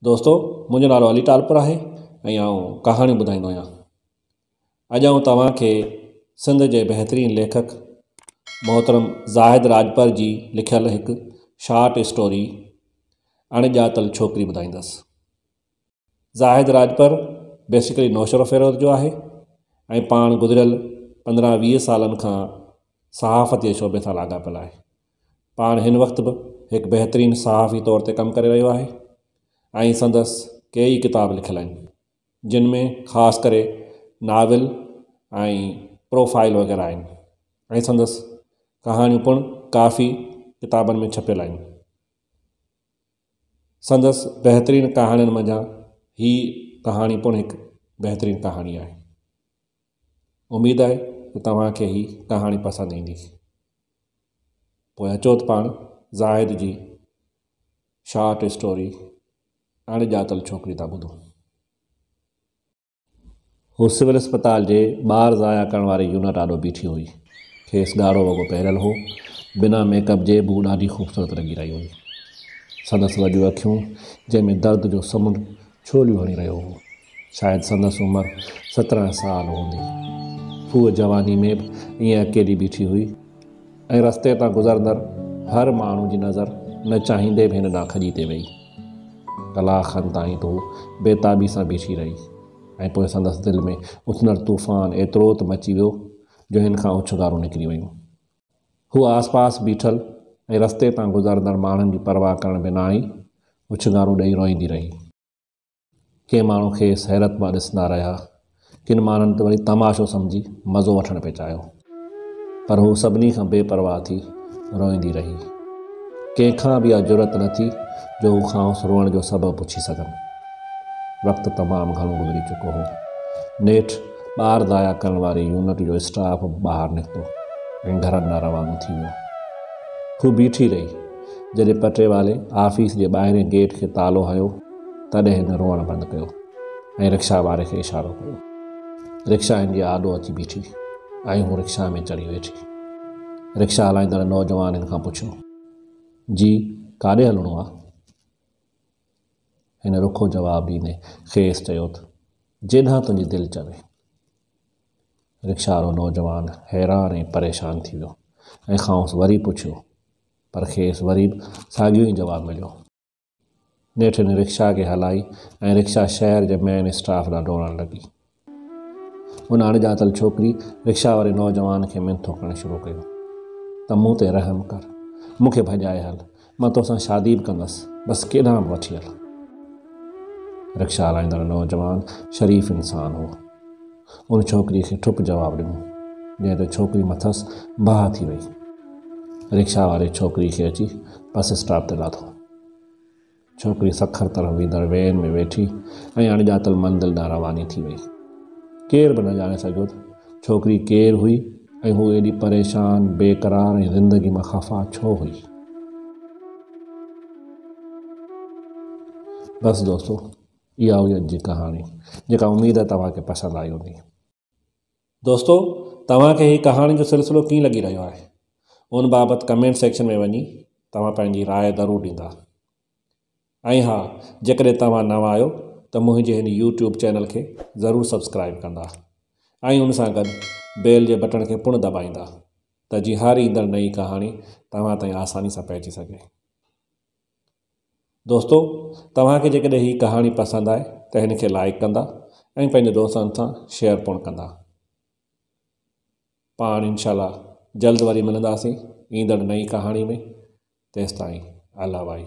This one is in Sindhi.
دوستو منهنجو نالو علي ٽالپر آهي ۽ آئون ڪهاڻيون ٻڌائيندو آهيان. اڄ آئون توهان کي سنڌ جي بهترين ليکڪ محترم زاهد راڄپر جي لکيل هڪ شارٽ اسٽوري اڻڄاتل ڇوڪري ٻڌائيندس. زاهد راڄپر بيسيڪلي نوشهروفيروز جو آهي ۽ پاڻ گذريل 15 20 سالن کان صحافت جي شعبي سان لاڳاپيل آهي. پاڻ هن وقت به هڪ بهترين صحافي طور تي ڪم ڪري رهيو آهي ۽ سندس ڪيئي ڪتاب لکيل آهن جن ۾ خاص ڪري ناول ۽ پروفائل وغيره آهن ۽ سندس ڪهاڻيون پڻ ڪافي ڪتابن ۾ ڇپيل آهن. سندس بهترين ڪهاڻين منجهان هي ڪهاڻي پڻ هڪ بهترين ڪهاڻي آهي. اميد آهي ته توهان کي هي ڪهاڻي پسند ايندي. پوء اچو ته پاڻ زاهد جي شارٽ اسٽوري اڻڄاتل ڇوڪري ٿا ٻڌون. هوء سول اسپتال جي ٻار ضايع ڪرڻ واري يونٽ آڏو بيٺي هئي. کيس ڳاڙهو وڳو پهريل هو. بنا ميڪ اپ جي به هوء ڏاڍي خوبصورت لڳي رهي هئي. سندس وڏيون اکيون جنهن ۾ درد جو سمنڊ ڇوليون هڻي رهيو هو. شايد سندس عمر 17 سال هوندي. هوء جواني ۾ به ائين اڪيلي بيٺي هئي ۽ رستي تان گذرندڙ هر ماڻهو جي نظر نه چاهيندي به هن ڏانهن کڄي تي وئي. ڪلاڪ کن تائين ته هوء بيتابي سان بيٺي رهي ۽ پوء سندس دل ۾ اٿندڙ طوفان ايترو ته مچي ويو جو هن کان اوڇنگارون نڪري ويون. هوء آسپاس بيٺل ۽ رستي تان گذرندڙ ماڻهن جي پرواهه ڪرڻ بنا ئي اوڇنگارون ڏئي روئيندي رهي. ڪي ماڻهو کيس حيرت مان ڏسندا رهيا. ڪن ماڻهن ته وري تماشو سمجهي مزو وٺڻ پئي چاهيو. پر هوء سڀني کان بي پرواهه ٿي روئيندي رهي. ڪنهن کان به اها جرئت نه ٿي جو هو کانئس روئڻ جو سبب پڇي سگهن. وقت تمام گهڻو گذري چڪو هو. نيٺ ٻار ضايع ڪرڻ واري يونٽ جو اسٽاف به ٻاهر نڪتو ۽ گهرن ڏانهن روانو ٿي ويو. هوء بيٺي رهي. جڏهن پٽيوالي آفيس جي ٻاهرين گيٽ کي تالو هنيو، تڏهن هن روئڻ بند ڪيو ۽ رڪشا واري کي اشارو ڪيو. رڪشا هن جي آڏو اچي بيٺي ۽ هوء رڪشا ۾ چڙهي ويٺي. رڪشا هلائيندڙ نوجوان هن کان پڇيو، جي، ڪاڏي هلڻو آ؟ هن رکو جواب ڏيندي کيس چيو ته، جيڏانهن تنهنجي دل چوي. رڪشا وارو نوجوان حيران ۽ پريشان ٿي ويو ۽ کانئس وري پڇيو، پر کيس وري به ساڳيو ئي جواب مليو. نيٺ هن رڪشا کي هلائي ۽ رڪشا شهر جي مين اسٽاپ ڏانهن ڊوڙڻ لڳي. ان اڻڄاتل ڇوڪري رڪشا واري نوجوان کي منٿون ڪرڻ شروع ڪيون ته مون تي رحم ڪر، مون کي ڀڄائي هل، مان توسان شادي به ڪندس، بس ڪيڏانهن به وٺي هل. رڪشا هلائيندڙ نوجوان شريف انسان هو. ان ڇوڪريء کي ٺپ جواب ڏنو، جنهن تي ڇوڪري مٿس باهه ٿي وئي. رڪشا واري ڇوڪري کي اچي بس اسٽاپ تي لاٿو. ڇوڪري سکر طرف ويندڙ وين ۾ ويٺي ۽ اڻڄاتل منزل ڏانهن رواني ٿي وئي. ڪير به نه ڄاڻي سگهيو ته ڇوڪري ڪير هئي ۽ هوء ايڏي پريشان، بيقرار ۽ زندگي مان خفا ڇو هئي. بس دوستو اها هئي اڄ جي ڪهاڻي جيڪا اميد آهي توهان کي پسند آئي هوندي. دوستو توهان کي هي ڪهاڻين جو سلسلو ڪيئن لڳي رهيو آهي ان بابت ڪمينٽ سيڪشن ۾ وڃي توهان پنهنجي راء ضرور ڏيندا ۽ ها جيڪڏهن توهان نوان آهيو ته منهنجي هن يوٽيوب چينل کي ضرور سبسڪرائيب ڪندا ۽ ان سان گڏ بيل جي بٽڻ کي پڻ دٻائيندا ته جيئن هر ايندڙ نئين ڪهاڻي توهان تائين آساني سان پهچي سگهي. دوستو توهان کي جيڪڏهن هي ڪهاڻي پسند آئي ته هن کي لائيڪ ڪندا ۽ پنهنجي دوستن سان شيئر پڻ ڪندا. پاڻ انشاء الله جلد وري ملنداسين ايندڙ نئين ڪهاڻي ۾ تيستائين الله واهي.